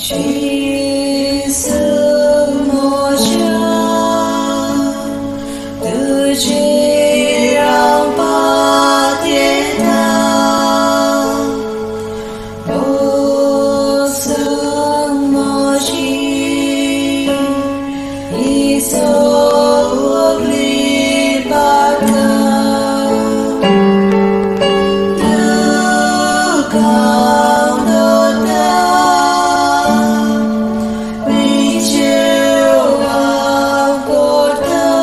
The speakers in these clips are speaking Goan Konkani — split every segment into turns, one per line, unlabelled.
जेजू म्हज्या तुजेर हांव पातयेतां, भोगसून म्हजी हीं सगलीं पातकां. तुका हांव दवरतां, विचेव हांव करतां,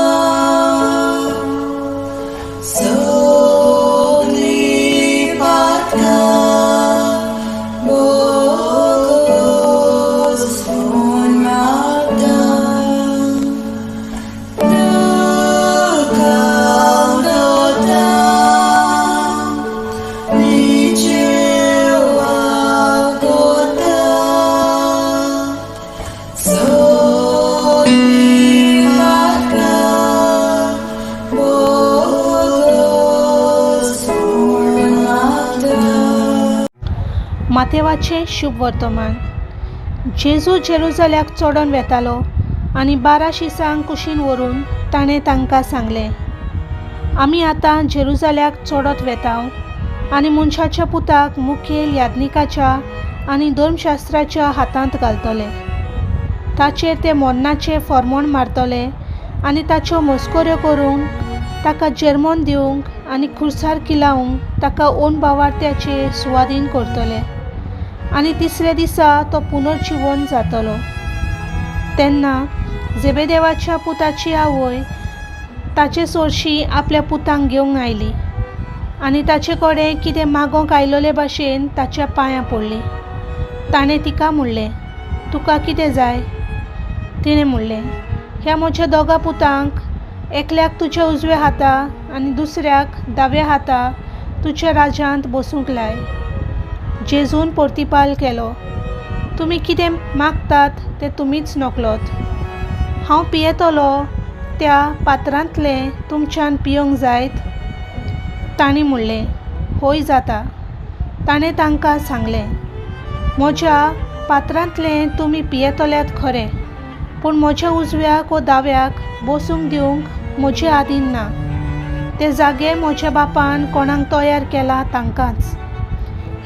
सगलीं पातकां भोगसून मागतां. तुका हांव दवरतां, विचेव हांव करतां, सगलीं पातकां भोगसून मागतां.
मातेवाचें शुभ वर्तमान. जेजू जेरुजाल्याक चडोन वेतालो आनी 12 शिसांक कुशीन व्हरून ताणें तांकां सांगलें, आमी आतां जेरुजाल्याक चडत वेतांव आनी मनशाच्या पुताक मुखेल याज्ञिकाच्या आनी धर्मशास्त्राच्या हातांत घालतले. ताचेर ते मरणाचें फर्मोण मारतले आनी ताच्यो मस्कऱ्यो करूंक, ताका जेर्मोन दिवंक आनी खुर्सार किलावंक ताका अनभावार्थ्याचे सुवादीन करतले आनी तिसऱ्या दिसा तो पुनर्जिवन जातलो. तेन्ना जेबेदेवाच्या पुताची आवय ताचे सरशीं आपल्या पुतांक घेवंक आयली आनी ताचे कडेन कितें मागोंक आयलोले भाशेन ताच्या पांयां पडली. ताणें तिका म्हणलें, तुका कितें जाय? तिणें म्हणलें, ह्या म्हज्या दोगां पुतांक एकल्याक तुज्या उजव्या हाता आनी दुसऱ्याक दाव्या हाता तुज्या राज्यांत बसूंक लाय. जेजून प्रतिपाल केलो, तुमी कितें मागतात तें तुमीच नकळत. हांव पियेतलो त्या पात्रांतलें तुमच्यान पिवंक जायत? तांणी म्हणलें, हय जाता. ताणें तांकां सांगलें, म्हज्या पात्रांतलें तुमी पियेतल्यात खरें, पूण म्हज्या उजव्याक वो दाव्याक बसूंक दिवंक म्हजे आदीन ना. ते जागे म्हज्या बापान कोणाक तयार केला तांकांच.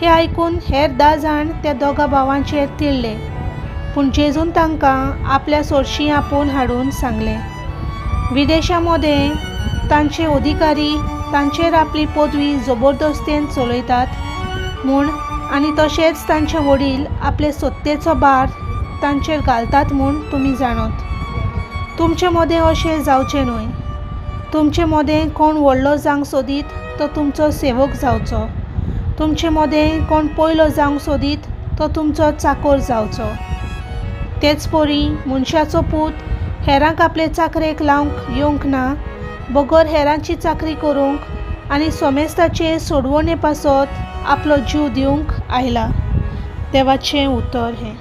हें आयकून हेर 10 जाण त्या दोगां भावांचेर तिडले, पूण जेजून तांकां आपल्या सरशीं आपोवन हाडून सांगलें, विदेशां मदें तांचे अधिकारी तांचेर आपली पदवी जबरदस्तेन चलयतात म्हूण आनी तशेंच तांचे वडील आपले सत्तेचो भार तांचेर घालतात म्हूण तुमी जाणत. तुमचे मदें अशें जावचें न्हय. तुमचे मदें कोण व्हडलो जावंक सोदीत तो तुमचो सेवक जावचो. तुमचे मदें कोण पयलो जावंक सोदीत तो तुमचो चाकोर जावचो. तेच परी मनशाचो पूत हेरांक आपले चाकरेक लावंक येवंक ना, बगर हेरांची चाकरी करूंक आनी सोमेस्ताचे सोडवणे पासत आपलो जीव दिवंक आयला. देवाचें उतर हें.